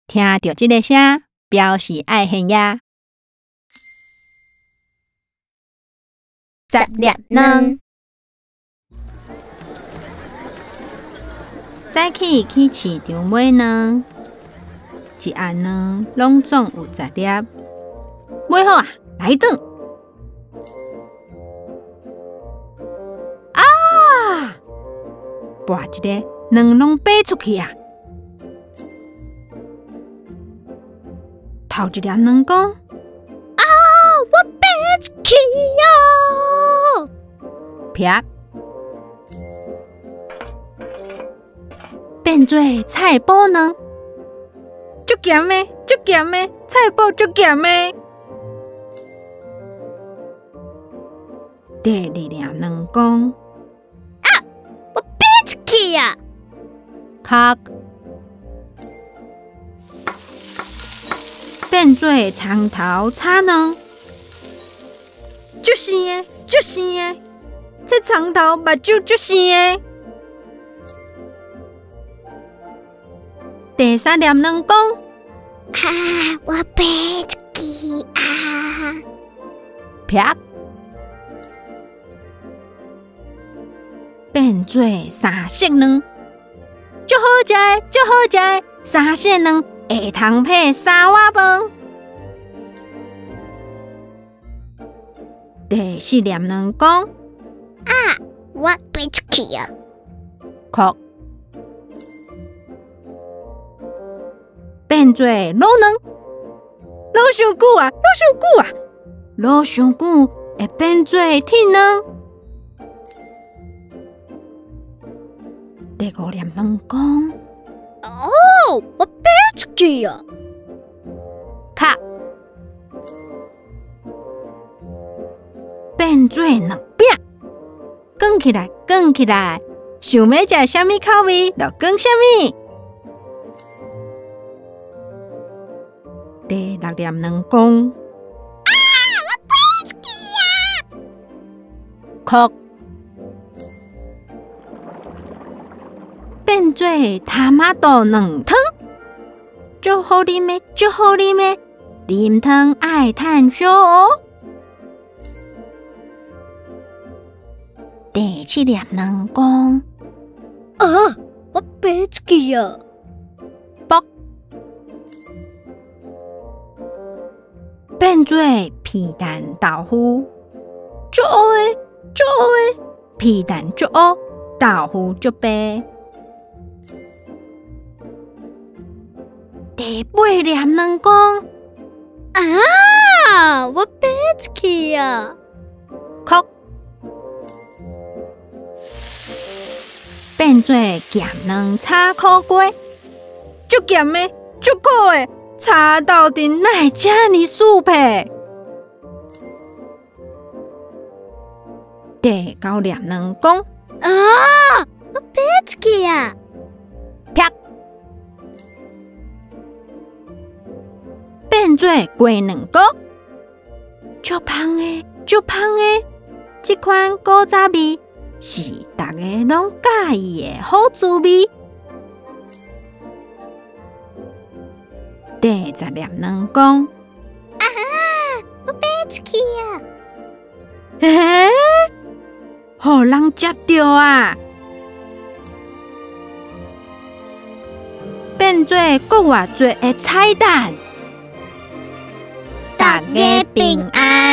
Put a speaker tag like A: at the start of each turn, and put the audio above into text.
A: 聽著這个聲，表示愛現呀。10粒卵。早起去市場買卵，一盒卵攏總有十粒，買好啊，來轉。啊！跋一个卵攏飛出去啊！頭一粒卵講：
B: 啊，我飛出去啊！
A: 啪！變做菜脯卵，足鹹的，足鹹的，菜脯足鹹的。第二粒卵講：
B: 啊，我飛出去啊！
A: 殼變做蔥頭炒卵，足生的，足生的，這蔥頭目睭足生的。第三粒卵講：
B: 啊，我飛出去啊！
A: 啪！變做三色卵，足好食的，足好食的，三色卵會通配三碗飯。第四粒卵講：
B: 啊，我飛出去啊！
A: 殼變做滷卵，滷傷久啊，滷傷久啊，滷傷久會變做鐵卵。第五粒卵講：
B: 哦，我飛出去啊！
A: 殼變做卵餅，捲起來，捲起來，想欲食啥物口味就捲啥物。第六粒卵講：
B: 啊，我飛出去啊！
A: 殼變做探仔肚卵湯，足好啉的，足好啉的，啉湯愛趁燒哦。第七粒卵講：
B: 啊，我飛出去啊！
A: 卜變做皮蛋豆腐，足烏的，足烏的，皮蛋足烏，豆腐足白。第八粒卵講：
B: 啊，我飛出去啊！
A: 殼變做鹹卵炒苦瓜，足鹹的，足苦的，炒鬥陣哪會遮爾澍皮？第九粒卵講：
B: 啊，我飛出去啊！
A: 啪！變做雞卵糕，足芳的，足芳的，這款古早味是逐家攏佮意的好滋味。第十粒卵講：
B: 啊，我飛出去啊！
A: 嘿，予人接著啊！變做閣偌濟的彩蛋。
B: 大家平安。